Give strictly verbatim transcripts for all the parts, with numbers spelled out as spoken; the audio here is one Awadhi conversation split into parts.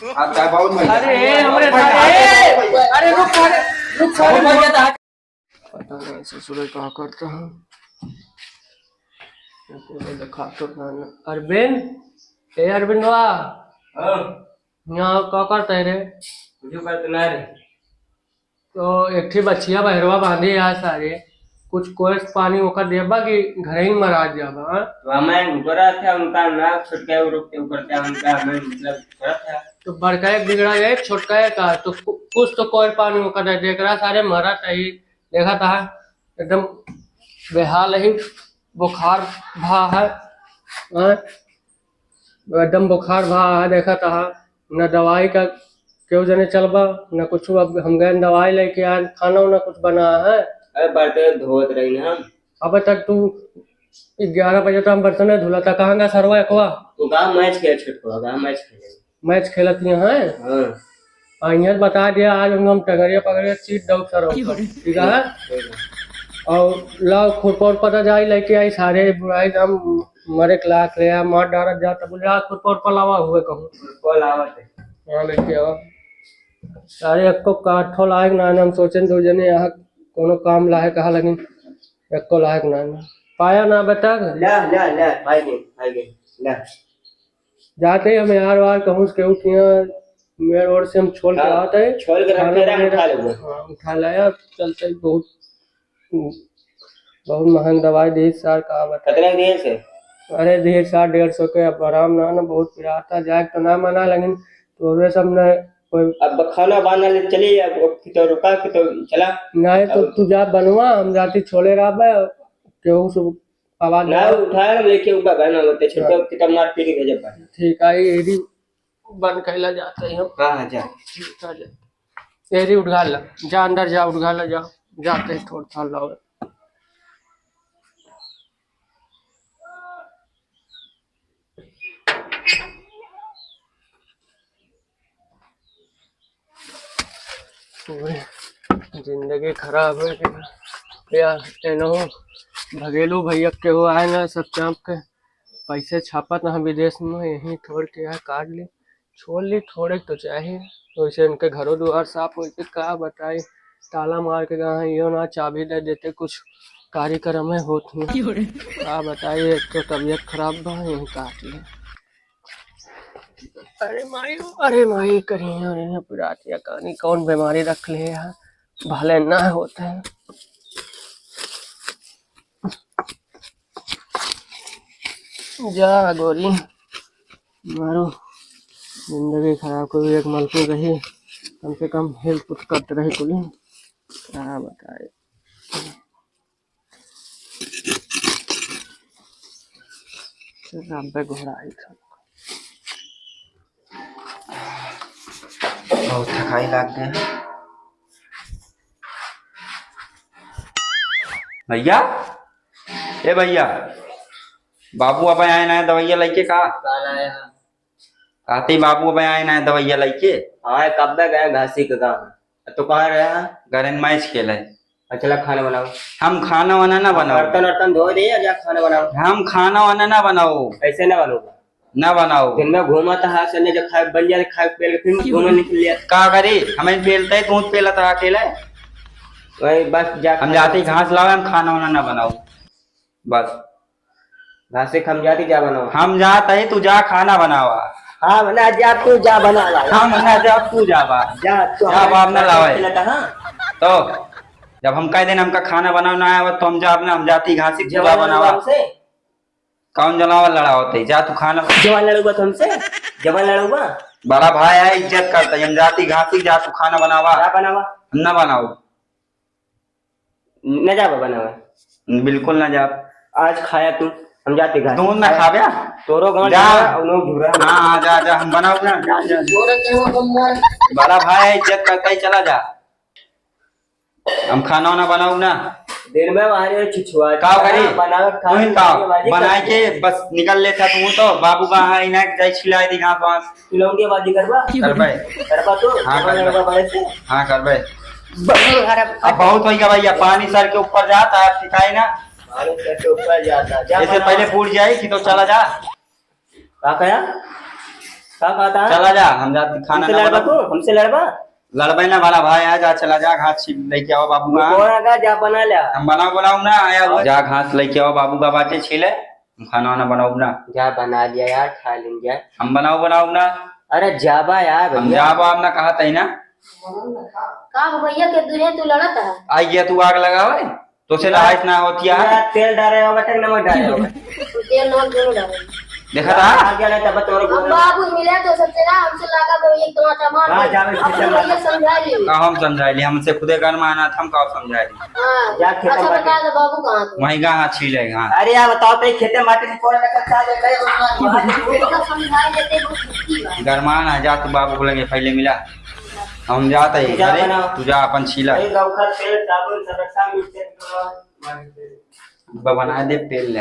अच्छा, बहुत बढ़िया। अरे, हमरे सारे, अरे, रुक सारे, रुक सारे। पता नहीं ससुरे का करता है, कोई देखा तो ना। अरविंद, ए अरविंदवा, हाँ। यहाँ का करता है रे? कुछ करते ना रे। तो एक ठे बछिया बहरवा बांधे है सारे, कुछ कोयस पानी ओकर देबा कि घरे ही मरा जाबा, हाँ? तो हमें ऊपर था उनका ना छुटकाए, रुक के ऊपर था उनका, हमें मतलब थोड़ा था। तो बड़का एक बिगड़ा जाए, छोटका एक का, तो कु-, कुछ तो कोयल पानी ओकर दे, देखा सारे मरत ही, देखा था एकदम बेहाल ही, बुखार भा है, हाँ? एकदम बुखार भा है, देखा था, न दवाई का केहू जने चलबा, न कुछ। अब हम गए दवाई लेके आए, खाना उना कुछ बना है। अरे बर्तन धोत रही ना हम। अब तक तू ग्यारह बजे तो हम बर्तन धुला था, कहाँ गया सरवा एकवा? वो गाँव मैच खेल छुटको, गाँव मैच खेले। मैच खेलत ही हैं? हाँ। आ, इहाँ बता दिया, आज हम, हम टंगरिया पकड़े चीट दऊ सरवा पर, ठीक है? ठीक है। और लाओ खुरपा उरपा तो जाई लेके आई, सारे बुढ़ाई हम मरे के लायक रहे, मार डारत जात, बोले, "आ, खुरपा उरपा लावा हुए कहूँ।" खुरपा लावत है। हाँ, लेके आवा। अरे, एक्को काठो लायक ना, हम सोचेन दो जने यहाँ कोनो काम लायक कहा लगिन, एक्को लायक ना, ना। पाया ना बेटा? ला, ला, ला, पाई गए, पाई गए, ला। जाते ही हम यार वार कहूँ से केहू किया, मेड़ ओड़ से हम छोल के हाँ, आते हैं। छोल के रख खाना के रख, वगैरह उठा लेबो। हाँ, उठा लाया, चलते ही बहुत बहुत महंग दवाई दी सार, का बताई। कितना दिए से? अरे दी सार डेढ़ सौ के, अब आराम ना, ना बहुत पिराता, जाए तो ना मना, लेकिन तोरे सब ना कोई अब खाना बना ले चली, अब, अब तो रुका, कि तो चला। नहीं तो अब तू जा बनवा, हम जाती छोले राबे, केहू से आवाज ना दे। उठाए ना, लेके ऊपर बहना होते, छोटो हाँ। किताब मार पीट के भेजब भाई। ठीक है, ये भी बंद कैला जाता है हम। हाँ, हाँ, जा। ठीक है, जा। एरी उठा ला, जा अंदर जा, उठा ला, जा, जाते हैं थोड़ा था लाओ। पूरे जिंदगी खराब हो गया यार। एनो भगेलू भैया के हो आए ना, सब चाप के पैसे छापत ना विदेश में, यहीं थोड़ के यहाँ काट ली। छोड़ ली, थोड़े तो चाही, वैसे इनके घरों दुआर साफ होते, का बताई, ताला मार के गए हैं, यो ना चाबी दे देते, कुछ कार्यक्रम है होत नहीं। का बताई, एक तो तबीयत खराब बा, यहीं काट ले। अरे माई, अरे माई, कहीं अरे पिरातिया कानी कौन बीमारी रख ले है, भले ना होते हैं। जा गोरी, मारो, जिंदगी खराब, कोई एक मलको रही, कम से कम हेल्प उत करते रहे कुली। का बताए, चल, अब घोड़ा आई था। बहुत थकाई लाग गया है। भैया, ए भैया, बाबू अब आए ना दवाइया लेके का? काल आया है। कहते ही बाबू अब आए ना दवाइया लेके। हाँ, कब तक गए घासी के गाँव? तो कहाँ रहे हैं? घर में मैच खेले। अच्छा, ला खाना बनाओ। हम खाना वाना ना बनाओ। बर्तन वर्तन धो दे या जा खाना बनाओ। हम खाना वाना ना बनाओ। कैसे ना बनाओ? ना बनाओ। दिन में घूमा था, हाथ से जो खाए बन जाए, खाए पेल के फिर घूमे निकल लिया। का करी? हमें पेलता है, दूध पेला था अकेले। वही बस जा हम खाना जाते ही घास लावे, हम खाना वाना ना बनाओ। बस। घासे हम जाती जा बनाओ। हम जात है, तू जा खाना बनावा। हाँ, बना जा, तू जा बनावा। हम ना जा, तू जा बा। जा, तू जा हमारे बाप ना घर लावे। पे लगा, हाँ। तो जब हम कह देना हमका खाना बनाओ ना आवा, तो हम जाब ना, हम जाती घासी जवान पूरा बनावा। लड़वा हमसे? कौन जनावर लड़ा होते? जा तू खाना। जवान लड़वा तो हमसे? जवान लड़वा? बड़ा भाई है, इज्जत करता है, हम जाती घासी, जा तू खाना बनावा। क्या बनावा? हम ना बनाओ। न जाबा बनावे? बिल्कुल ना जाब। आज खाया तू, हम जाते घर। तू ना खाया। खाबे? तोरो गाँव जा। जा, उनो घूरा। हाँ, हाँ, जा, जा, हम बनाओ ना। जा, जा, जा। तोरे के वो हम मार। बड़ा भाई है, इज्जत करता ही चला जा। हम खाना वाना बनाओ ना। दिन में बाहर ये छिछुआ। का करी? बनावे खा तू ही का? बाजी बनाए करती के है। बस निकल लेता तू तो। बाबू कहाँ है, इन्हें जाई छिलाई दी घास वास। तू लौंडिया बाजी करबा? करबे। करबा तू? हाँ, जवान करबे। लड़वा बड़े से? हाँ, करबे। बबलू हरब अब बहुत होइगा भैया, पानी सर के ऊपर जाता है, अब सिखाई ना। पानी सर के ऊपर जाता, जा ऐसे बनाओ। पहले फूट जाए कि तो चला जा। का कहा? का कहता है? चला जा, हम जाते खाना हमसे ना लड़बा बनाओ। तू? हमसे लड़बा? लड़बे ना, बड़ा भाई, आ जा, चला जा, घास छील लेके आओ बाबू का। कौन आगा जा बना ले। हम बनाओ बनाओ ना, आया हुआ। जा घास लेके आओ बाबू का बाटे छीले, हम खाना वाना बनाओ ना। जा बना लिया यार, खा लेंगे यार। हम बनाओ बनाओ ना। अरे जाबा यार हम भैया। जाबा, हम ना कहा तही ना। का हो भैया के दुहे तू लड़त है? आई गया तू आग लगावे। तोसे पूरा, लड़ाई ना होती है। पूरा तेल डाले हो बेटा, नमक डाले हो। तेल नमक दोनों डाले। देखा था? आ गया नहीं तब तोर अब गोबर। बाबू मिले तो सबसे ना हमसे लगा तो एक दो चमार हाँ, दे। जावे अब से भैया समझा ली। का हम समझाई ली, हमसे खुदे घर में आना था, हम का समझाई ली। हाँ। जा खेत अच्छा में बता दो बाबू कहाँ तू? वहीं कहाँ छीले, हाँ। अरे यार बताओ तो खेते माटी में कौन लगा था, ले गए उसमें। तो समझा देते बहुत दुखी बा। गरमान है, जा तू बाबू को लगे पहले मिला। हम जाते ही तू जा घरे, बनाओ। तू जा अपन छीला। अरे गाँव का तेल साबुन सब रखा मिलते हैं। बा बना दे, पेल ले।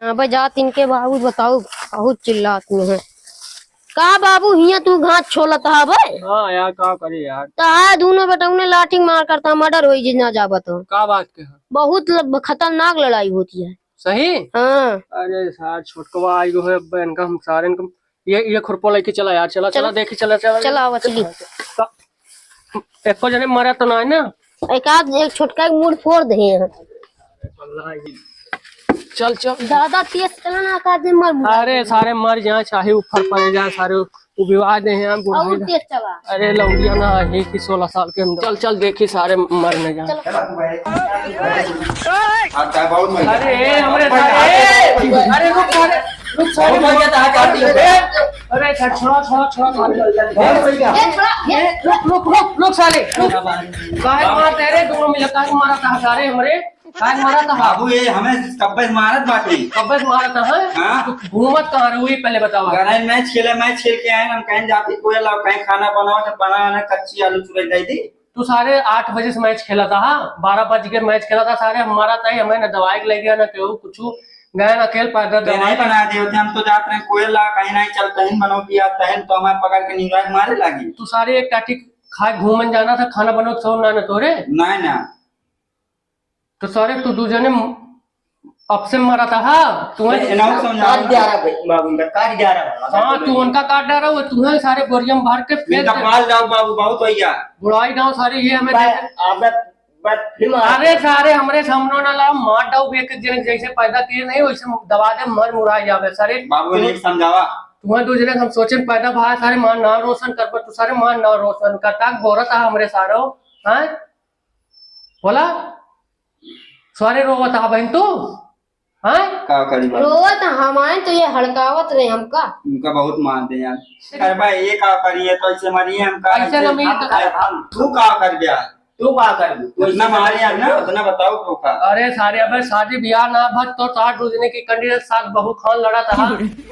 हाँ भाई, जात इनके बाबू बताओ, बहुत चिल्लात में है। का बाबू, हियाँ तू घास छोलत हा बे? हाँ यार, का करी यार। तो हाँ, दोनों बेटा उन्हें लाठी मार करता, मर्डर होई जी ना जाबत हो। का बात के है? बहुत ल-, खतरनाक लड़ाई होती है। सही? हाँ। अरे सार, छोटकवा आई गो है, अब इनका हम सारे इनको ये, ये खुरपो लेके चला यार, चला, चला, चला। देखी, चला, चला। चला, आवा, चली। का-, एको जने मरा तो ना है ना? एक आध, एक छोटका के मूड़ फोड़ दे हैं। चल, चल। ज्यादा तेज चला ना, का दे मर मुआ। अरे, सारे मर जाए, चाहे ऊपर पड़े जाए, सारे उ विवाह दे हैं, हम बुढ़ाई और दे। तेज चला। अरे, लौंडिया ना है कि सोलह साल के अंदर। चल, चल, देखी, सारे मर न जाए। चलो। अरे, हमरे सारे, अरे, रुक सारे, रुक सारे। अरे, छोड़ा, छोड़ा, छोड़ा, छोड़ा। ये छोड़ा, ये रुक, रुक, रुक, रुक सारे, रुक। काहे मारत है रे, दोनों मिला, काहे मारत है सारे हमरे? काहे मारत है? बाबू, ये हमें कब्बे से मारत बाटे। कब्बे से मारत है? हाँ। तू घूमत कहाँ रहे, वही पहले बतावा। घर में मैच खेले, मैच खेल के आए, हम कहीं जाते कोई लाओ, कहीं खाना बनाओ, जब बना ना कच्ची आलू चुरई दे दी। तू सारे आठ बजे से मैच खेला था, हाँ? बारह बज के मैच खेला था, सारे हम मारा था, हमें ना दवाई के ले गया, ना केहू कुछ, गए ना खेल पाए, ना ते दवाई नहीं बना दिए होते, हम तो जात रहे कोयल ला, कहीं नहीं चल, तहन बनो पिया, तहन तो हमें पकड़ के निगरानी मारे लागी। तू सारे एक टाटी खा घूमन जाना था, खाना बनो के सो ना, ना तोरे। नहीं ना। तो सारे तू दू जने अब से मारा था, हाँ? तू नहीं, ना समझा। काट दिया रहा भाई, बाबू का काट दिया रहा। हाँ, तू उनका काट डारा, वो तुम्हें सारे बोरिया में भर के फेंक इनका दे। पाल जाओ बाबू, बहुत भैया। बुढ़ाई गाँव सारे ये हमें भाई, देखे। अब बस फिर मार। अरे सारे हमरे सामने ना लाओ, मार डाओ, एक एक जने जैसे पैदा किए नहीं वैसे दबा दे, मर मुराई जावे सारे। बाबू ने समझावा। तुम्हें दो जने हम सोचे पैदा भा सारे मार नाम रोशन कर, पर तू सारे मार नाम रोशन करता बोरा था हमरे सारो, हाँ? बोला, सारे रोवत हा बहन तू, हाँ? का करी बाबू? रोवत हम आए तो ये हड़कावत रहे हमका। उनका बहुत मानते हैं यार। अरे भाई, ये का करिए, तो ऐसे मारिए हम का, ऐसे ऐसे ना मिल हम तो का, हम, तू का कर दिया? तू का कर दू? तू इतना ऐसे मारे यार ना, उतना बताओ तो का। अरे सारे, अबे शादी ब्याह ना भर तो तार दूजने की कंडीशन साथ बहू खान लड़ा था।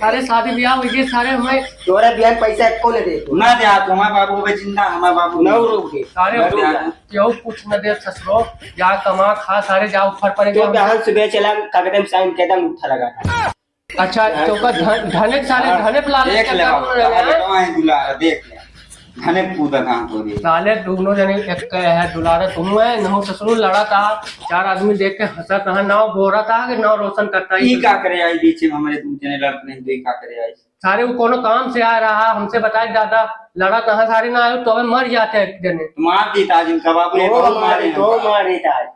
अरे शादी ब्याह हुई जी सारे हमें। तोरा बियाह पैसा एको न दे। ना दे, आप हमारे बाबू के जिंदा, हमारे बाबू नौ रुपये। सारे ना दे, आप। केहू कुछ न दे ससुरो, जा कमा खा सारे, जा ऊपर परे तो जा। बहन सुबह चला, कागदम साइन के दम उठा लगा। अच्छा, तो का धन, धने सारे हाँ। धने पे लालच देख ले बाबू, कर रहे हैं। कहाँ बेटवा है दुलारा, देख ले। धने कूदा कहाँ को रे। साले दोनों जने एक के है दुलारा, तुम है, नहु ससुरो लड़ा था, चार आदमी देख के हंसा था, नाव बोरा था कि नाव रोशन करता है। ई का करे आई बीच में हमारे दू जने लड़त नहीं, तो ई का करे आई? सारे वो कोनो काम से आ रहा, हमसे बताए दादा, लड़ा कहाँ सारे ना आयो, तो हमें मर जाते एक जने। मार दी ताज इनका बाबू, ये तो बहुत मार मारे दी, तो इनका। मार दी ताज।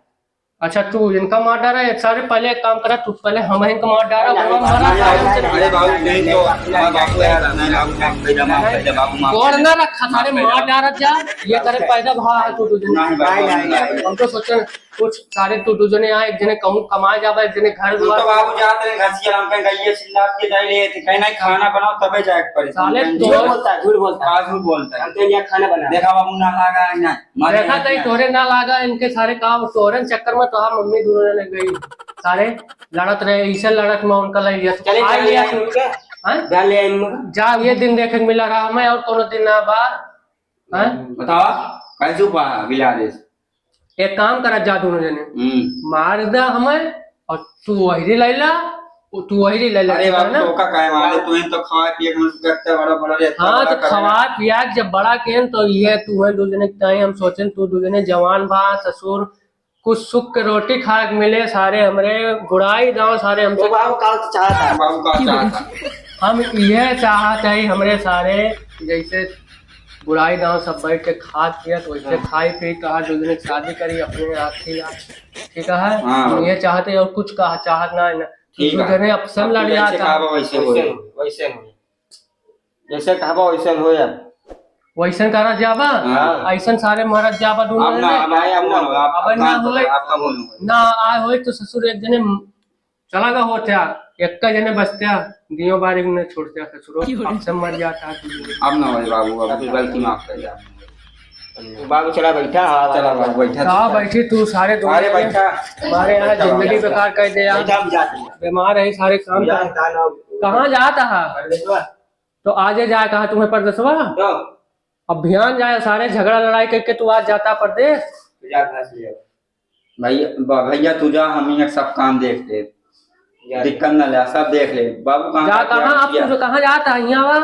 अच्छा, तू इनका मार डारा, एक सारे पहले एक काम करा, तू पहले हम इनका मार डारा, अरे, वो अरे, मरा अरे, था, अरे, हमसे अरे, बाबू, नहीं तो, हमारा बाबू यार, नहीं, बाबू, माफ कर दे, माफ कर दे, बाबू, माफ कर दे। कौन ना रखा, सारे माफ कर दे। मार डारा जा, ये करे पैदा भा है तू तुझे। नहीं, बाबू, नहीं, नहीं, नहीं, नहीं। हम तो सोचे, कुछ सारे तू दू जने यहाँ, एक जने कहूँ कमाए जाबा, एक जने घर तू तो दुआर। बाबू जात रहे घसिया, हम कहीं गइये चिल्ला के जाए ले, कहीं नहीं खाना बनाओ तबे जाए के पड़े। साले हम कहीं झूठ बोलता है, झूठ बोलता है। का झूठ बोलता है? हम तो यहाँ खाना बना। देखा बाबू ना लागा है ना, मारे देखा यहाँ तई क्या? तोरे ना लागा, इनके सारे काम तोरे चक्कर में तो हम मम्मी दोनों जने गई। सारे लड़त रहे, इसे लड़त में उनका लग गया। चले, आ जान ले गया। आए उनका। हाँ? जान ले आए उनका। जा, ये दिन देखे के मिला रहा हमें और कोनो दिन ना बा। हाँ? बताओ, कैसे हुआ बिलारिस? एक काम करा जा दोनों जने। हम्म। मार दा हमें और तू वही लैला, तू वही लैला, अरे बाबू, ना? तो का काहे मारे? तू ही तो खाए पिए के मन करते बड़ा बड़ा रे, हाँ, बड़ा तो करे। खवा पिया के जब बड़ा केन तो ये तू है दो जने के ताई हम सोचेन तू दो जने जवान बा ससुर, कुछ सुख के रोटी खाए के मिले, सारे हमरे गुड़ाई दाव सारे हमसे। तो बाबू का चाहता है? बाबू का चाहता है? हम यह चाहत है, हमरे सारे जैसे बुराई गांव सब बैठ के खात पियत, वैसे हाँ। खाई पी, कहा जो दिन शादी करी अपने हाथ की यार, ठीक है? हाँ। हम ये चाहते हैं और कुछ कहा चाहत ना है ना। ठीक तू है। जने अपसन अब तू लड़ जैसे जाता। कहा वैसे होए। वैसे होए। जैसे कहबा वैसन हो यार। वैसन करा जाबा, हाँ। ऐसन सारे मरत जाबा दोनों अब ना, जने। अब आए, अब ना हो, अब अब ना ना तो होए। आपका बोल होए। ना आए होए तो ससुर एक जने चला गा होत्या, एक्का जने बचत्या, दियो बार एक ने छोड़त्या ससुरो, अब से मर जाता है तू। अब ना होए बाबू, अब गलती माफ कर जा। बाबू चला बैठा, हाँ, चला बाबू बैठा। कहाँ बैठी तू सारे दोनों अरे जने? बैठा। हमारे यहाँ बैठा, जिंदगी बैठा। बेकार कर दे यार। बैठा, हम जाते हैं। बीमार है सारे काम जा, कर। जा ना। कहाँ जाता है? अरे बेटवा, तो आजे जाए कहा तुम्हें परदेसवा? तो? अब भियान जाए, सारे झगड़ा लड़ाई करके तू आज जाता परदेस। तू जा घास ले आ। भैया, ब-, भैया तू जा, हम ही सब काम देख ले। जा। दिक्कत ना ले, सब देख ले। बाबू कहाँ जा, जाते कहाँ हैं? आप किया? तू जो कहाँ जाता है यहाँ वा?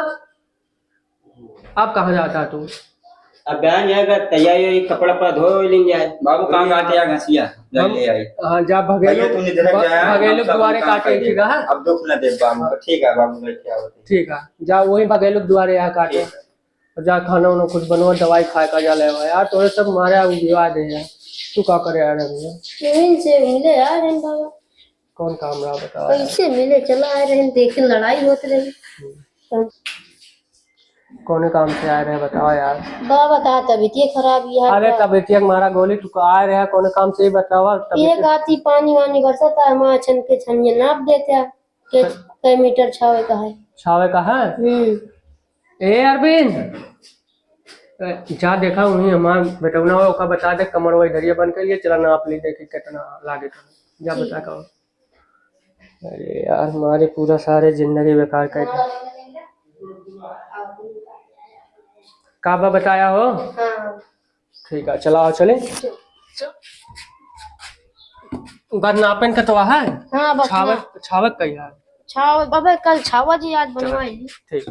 अब कहाँ जाता है तू? अब बहन जाएगा, तैयारी वैयारी, कपड़ा वपड़ा धो लेंगे आज। बाबू कहाँ जाते हैं? घसिया, जा हम, ले आई। हाँ, जा भगेलो, भैया तू निधर भ-, जाए, भगेलो हम सब दुआरे काम काटे कर ठीक है? अब दुख ना दे बाबू को, ठीक है बाबू, मैं क्या होते। ठीक है, जा वही भगेलो दुआरे यहाँ काटे। ठीक है। जा खाना उना कुछ बनवा, दवाई खाए का जा ले यार, तोरे सब मारे अब विवाद है यार। तू का करे आ रहे भैया? यहीं से मिले आ रहे हैं बाबा। कौन काम रहा बताओ यार? कैसे मिले चला आ रहे हैं, देखे लड़ाई होत रही। कौने काम से आए रहे बताओ यार? बाबा का तबीयत खराब यार। अरे तबीयत मारा गोली, तू का आए रहे कौने काम से ही बताओ तबीयत। एक आती पानी वानी बरसत है, माँ छन के छनिए नाप देते हैं। के, कै मीटर छावे का है? छावे का है? हम्म। ए अरविंद, ए, जा देखा वहीं हमार बेटौना हो, ओका बता दे, कमर वही धरिया बन के लिए, चला नाप ली, देखी कितना लागे का। जा ठीक। बता का। अरे यार, हमारी पूरा सारे जिंदगी बेकार कर दी। का बा बताया हो? हाँ। ठीक है, चला आओ, चले। बस नापन का तो है। हाँ, बस छावक, ना। छावक का यार। छाव-, अबे कल छावा जी, आज चला। बनवाई। ठीक।